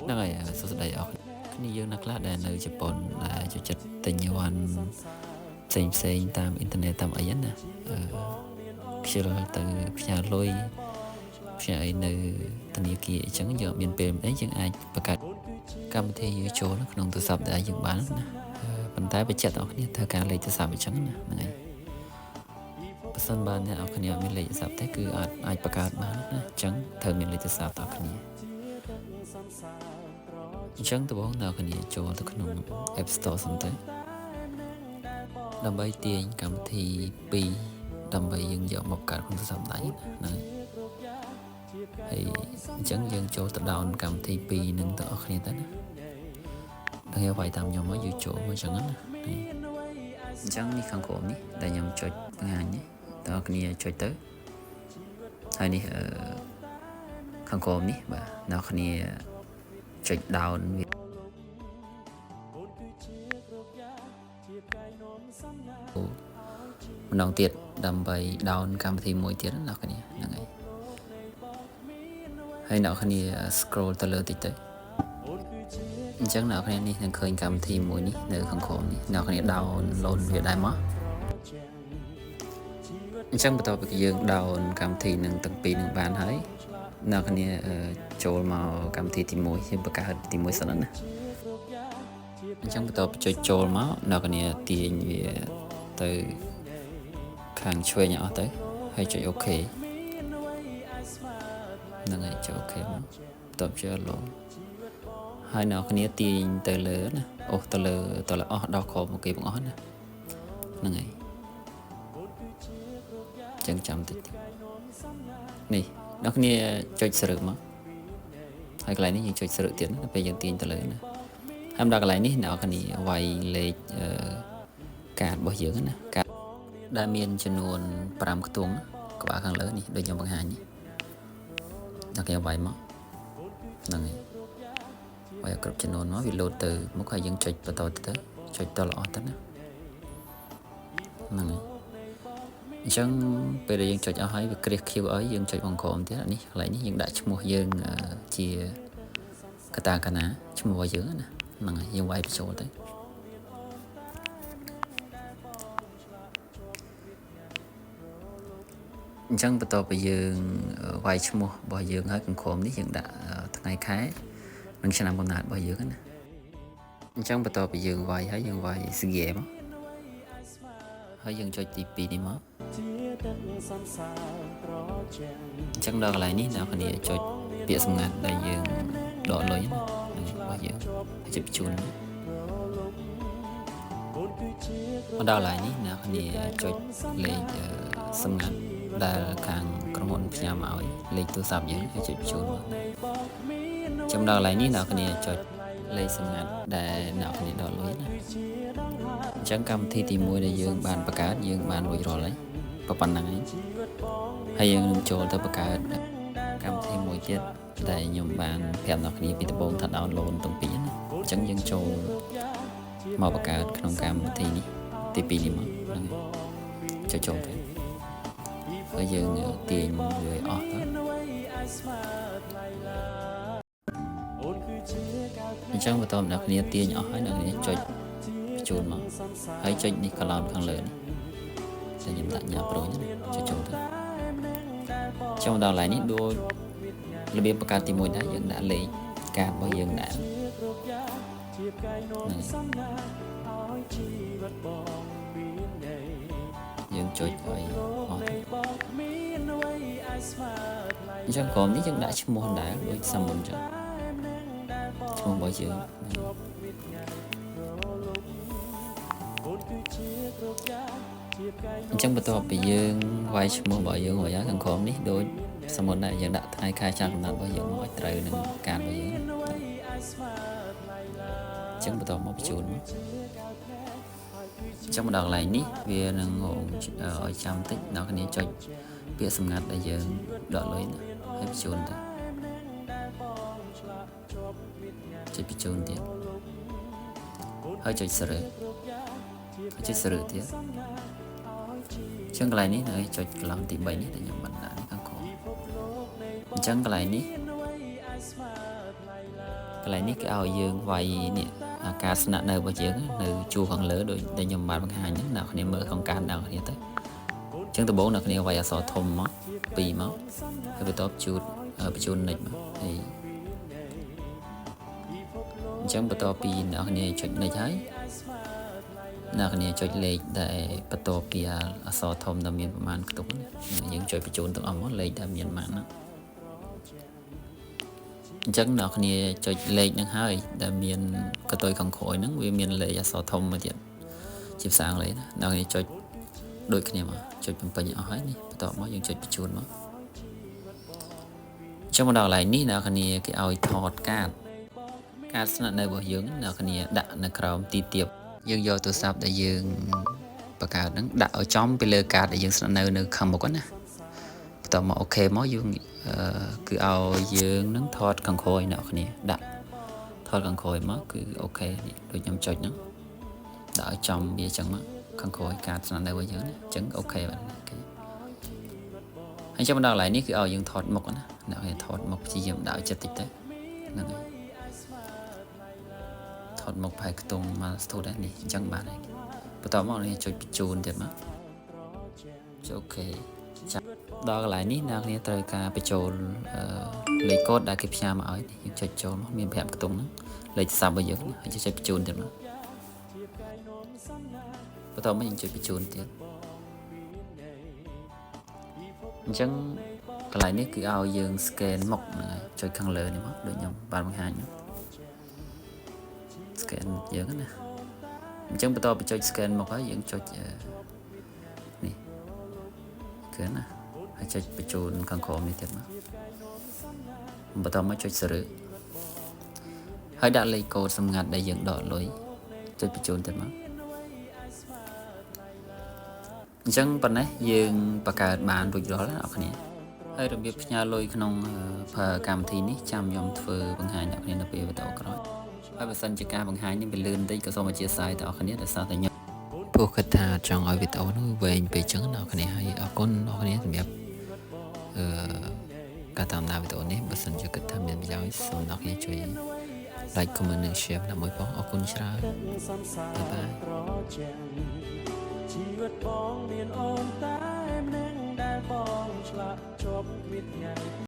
ហ្នឹងហើយសួស្តីអស់គ្នាយើងអ្នកខ្លះដែលនៅជប៉ុនដែលចូលចិត្តទិញអីវ៉ាន់ផ្សេងផ្សេងតាមអ៊ីនធឺណិតតាមអីហ្នឹងណាអឺខ្ជិលទៅផ្ញើលុយផ្ញើអីនៅធនាគារអីចឹងយើងអត់មានពេលអីយើងអាចបង្កើតកម្មវិធីយើងចូលនៅក្នុងទូរស័ព្ទដែលយើងបានណាប៉ុន្តែបញ្ជាក់ដល់គ្នាត្រូវការលេខទូរស័ព្ទអញ្ចឹងណាហ្នឹងហើយបើសិនបើអ្នកនរគ្នាអត់មានលេខទូរស័ព្ទទេគឺអត់អាចបង្កើតបានណាអញ្ចឹងត្រូវមានលេខទូរស័ព្ទដល់គ្នាអញ្ចឹងដំបូងអ្នកគ្នាចូលទៅក្នុង App Store សិនទៅដើម្បីទាញកម្មវិធី2ដើម្បីយើងយកមកបង្កើតក្នុងទូរស័ព្ទដៃណាហើយអញ្ចឹងយើងចូលទៅ down កម្មវិធី2នឹងទាំងអស់គ្នាទៅណាដល់វាយតាមខ្ញុំមកយើងចូលមកអញ្ចឹងណាអញ្ចឹងនេះខាងក្រោមនេះដែលខ្ញុំចុចបង្ហាញនេះទាំងអស់គ្នាចុចទៅហើយនេះអឺខាងក្រោមនេះបាទអ្នកគ្នាចុច down វាម្ដងទៀតដើម្បី down កម្មវិធីមួយទៀតណាអ្នកគ្នាហ្នឹងហើយហើយអ្នកគ្នា scroll ទៅលើតិចទៅអញ្ចឹងអ្នកគ្នានេះនឹងឃើញកម្មវិធីមួយនេះនៅខាងក្រោមនេះអ្នកគ្នា download វាដែរមកអញ្ចឹងបន្ទាប់ពីយើង down កម្មវិធីនឹងទាំងពីរនឹងបានហើយអ្នកគ្នាចូលមកកម្មវិធីទី1យើងបង្កើតទី1សិនណាអញ្ចឹងបន្ទាប់ពីចុចចូលមកអ្នកគ្នាទាញវាទៅខាងឆ្វេងអស់ទៅហើយចុច OK ហ្នឹងហើយចុច OK មកបន្ទាប់ចុច allow ហើយអ្នកគ្នាទាញទៅលើណាអូសទៅលើទៅលើអស់ដល់ក្រោមគេបងអស់ណាហ្នឹងហើយចឹងចាំតិចនេះអ្នកគ្នាចុចស្រើមកហើយកន្លែងនេះយើងចុចស្រើទៀតណាពេលយើងទាញទៅលើណាហើយមកដល់កន្លែងនេះអ្នកគ្នាវាយលេខកាតរបស់យើងណាកាតដែលមានចំនួន5ខ្ទង់ក្បាលខាងលើនេះដូចខ្ញុំបង្ហាញនេះអ្នកគ្នាវាយមកហ្នឹងហើយវាយគ្រប់ចំនួនមកវាលោតទៅមុខហើយយើងចុចបន្តទៅចុចតល្អទៅណាហ្នឹងហើយអញ្ចឹងពេលដែលយើងចុចអស់ហើយវាគ្រាស Q ឲ្យយើងចុចបង្ក្រោមទៀតនេះកន្លែងនេះយើងដាក់ឈ្មោះយើងជាកតាកាណាឈ្មោះរបស់យើងណាហ្នឹងហើយយើងវាយបញ្ចូលទៅអញ្ចឹងបន្ទាប់ពីយើងវាយឈ្មោះរបស់យើងហើយខាងក្រោមនេះយើងដាក់ថ្ងៃខែនិងឆ្នាំកំណើតរបស់យើងណាអញ្ចឹងបន្ទាប់ពីយើងវាយហើយយើងវាយស្ហ្គេមកហើយយើងចុចទី2នេះមកអញ្ចឹងដល់កន្លែងនេះអ្នកគ្នាចុចពាក្យសម្ងាត់ដែលយើងដកលុយណារបស់យើងហើយចុចបញ្ជូនមកដល់កន្លែងនេះអ្នកគ្នាចុចលេខសម្ងាត់ដែលខាងក្រុមហ៊ុនផ្ញើមកឲ្យលេខទូរស័ព្ទយើងហើយចុចបញ្ជូនមកចាំដល់កន្លែងនេះអ្នកគ្នាចុចលេខសម្ងាត់ដែលអ្នកគ្នាដកលុយណាអញ្ចឹងកម្មវិធីទី1ដែលយើងបានបង្កើតយើងបានរួចរាល់ហើយប៉ុណ្ណឹងហើយហើយយើងនឹងចូលទៅបង្កើតកម្មវិធីមួយទៀតដែលខ្ញុំបានប្រាប់អ្នកគ្នាពីដំបូងថា download ទាំងពីរណាអញ្ចឹងយើងចូលមកបង្កើតក្នុងកម្មវិធីនេះទី2នេះមកហ្នឹងចុចចូលទៅហើយយើងទាញវាឲ្យអស់ទៅអញ្ចឹងបន្ទាប់អ្នកគ្នាទាញអស់ហើយអ្នកគ្នាចុចបញ្ជូនមកហើយចុចនេះកឡោនខាងលើនេះតែខ្ញុំដាក់ញ៉ាប្រូចណាចុចចូលទៅចូលដល់កន្លែងនេះដូចរបៀបបង្កើតទី1ដែរយើងដាក់លេខកាតរបស់យើងដែរយើងចុចឲ្យអស់ទៅអញ្ចឹងក្រុមនេះយើងដាក់ឈ្មោះដែរដូចសាមុនចឹងឈ្មោះរបស់យើងអញ្ចឹងបន្ទាប់ពីយើងវាយឈ្មោះរបស់យើងរួចហើយខាងក្រោមនេះដូចសមុនដែរយើងដាក់ថ្ងៃខែឆ្នាំកំណត់របស់យើងមកឲ្យត្រូវនឹងកាតរបស់យើងអញ្ចឹងបន្ទាប់មកបញ្ជូនមកអញ្ចឹងមកដល់កន្លែងនេះវានឹងឲ្យចាំតិចដល់គ្នាចុចពាក្យសម្ងាត់ដែលយើងដកលុយណាហើយបញ្ជូនទៅចុចបញ្ជូនទៀតហើយចុចស្រើហើយចុចស្រើទៀតអញ្ចឹងកន្លែងនេះនៅចុចកន្លងទី3នេះដែលខ្ញុំបានដាក់នេះខាងក្រោមអញ្ចឹងកន្លែងនេះ កន្លែងនេះគេឲ្យយើងវាយនេះអាការស្នាក់នៅរបស់យើងនៅជួរខាងលើដូចដែលខ្ញុំបានបង្ហាញហ្នឹងអ្នកគ្នាមើលក្នុងការអ្នកគ្នាទៅអញ្ចឹងដំបូងអ្នកគ្នាវាយអក្សរធំមកពីរមកហើយបន្ទាប់ជូតបញ្ជូននិចមកហើយអញ្ចឹងបន្ទាប់ពីអ្នកគ្នាចុចនិចហើយអ្នកគ្នាចុចលេខដែលបន្ទាប់ពីអក្សរធំដែលមានប្រមាណខ្ទង់ណាយើងចុចបញ្ជូនទាំងអស់មកលេខដែលមានប្រមាណហ្នឹងអញ្ចឹងអ្នកគ្នាចុចលេខហ្នឹងហើយដែលមានកតុយខាងក្រោយហ្នឹងវាមានលេខអក្សរធំមួយទៀតជាភាសាអង់គ្លេសណាអ្នកគ្នាចុចដូចគ្នាមកចុចបំពេញអស់ហើយនេះបន្ទាប់មកយើងចុចបញ្ជូនមកអញ្ចឹងមកដល់កន្លែងនេះអ្នកគ្នាគេឲ្យថតកាតកាតស្នាក់នៅរបស់យើងអ្នកគ្នាដាក់នៅក្រោមទីទៀបយើងយកទូរស័ព្ទដែលយើងបង្កើតហ្នឹងដាក់ឲ្យចំពីលើកាតដែលយើងស្នាក់នៅនៅខាងមុខណាបន្ទាប់មក OK មកយើងគឺឲ្យយើងនឹងថតខាងក្រោយអ្នកគ្នាដាក់ថតខាងក្រោយមកគឺ OK នេះដូចខ្ញុំចុចហ្នឹងដាក់ឲ្យចំវាអញ្ចឹងមកខាងក្រោយកាតស្នាក់នៅរបស់យើងណាអញ្ចឹង OK បាទ OK ហើយចាំមកដល់កន្លែងនេះគឺឲ្យយើងថតមុខណាអ្នកឲ្យថតមុខព្យាយាមដាក់ឲ្យចិត្តតិចទៅហ្នឹងហើយថតមុខប្រហែលខ្ទង់មកស្ទូដែរនេះអញ្ចឹងបានហើយបន្ទាប់មកនេះចុចបញ្ជូនទៀតមកចុច OK ចាប់ដល់កន្លែងនេះអ្នកគ្នាត្រូវការបញ្ចូលលេខកូដដែលគេផ្ញើមកឲ្យយើងចុចចូលមកមាន5ខ្ទង់ហ្នឹងលេខទូរស័ព្ទរបស់យើងហើយចុចបញ្ជូនទៀតមកបន្ទាប់មកយើងចុចបញ្ជូនទៀតអញ្ចឹងកន្លែងនេះគឺឲ្យយើង scan មុខហ្នឹងហើយចុចខាងលើនេះមកដូចខ្ញុំបានបង្ហាញ scan មុខយើងណាអញ្ចឹងបន្ទាប់ពីចុច scan មុខហើយយើងចុចនេះគឺណាហើយចុចបញ្ជូនខាងក្រោមនេះទៀតមកបន្ទាប់មកចុចសរឹហើយដាក់លេខកូដសម្ងាត់ដែលយើងដកលុយចុចបញ្ជូនទៀតមកអញ្ចឹងប៉ុណ្ណេះយើងបង្កើតបានរួចរាល់ណាអ្នកគ្នាហើយរបៀបផ្ញើលុយក្នុងប្រើកម្មវិធីនេះចាំខ្ញុំធ្វើបង្ហាញអ្នកគ្នានៅពេលវីដេអូក្រោយហើយបើសិនជាការបង្ហាញនេះវាលឿនបន្តិចក៏សូមអធ្យាស្រ័យដល់អ្នកគ្នាដោយសារតែខ្ញុំព្រោះគិតថាចង់ឲ្យវីដេអូនោះវែងពេកចឹងអ្នកគ្នាហើយអរគុណអ្នកគ្នាសម្រាប់អឺការតាមដានវីដេអូនេះបើសិនជាគិតថាមានប្រយោជន៍សូមអ្នកគ្នាជួយ like comment និង share ដើម្បីផងអរគុណច្រើន bye bye. ជីវិតបងមានអូនតែម្នាក់ដែលបងឆ្លាក់ជាប់គ្មានថ្ងៃ។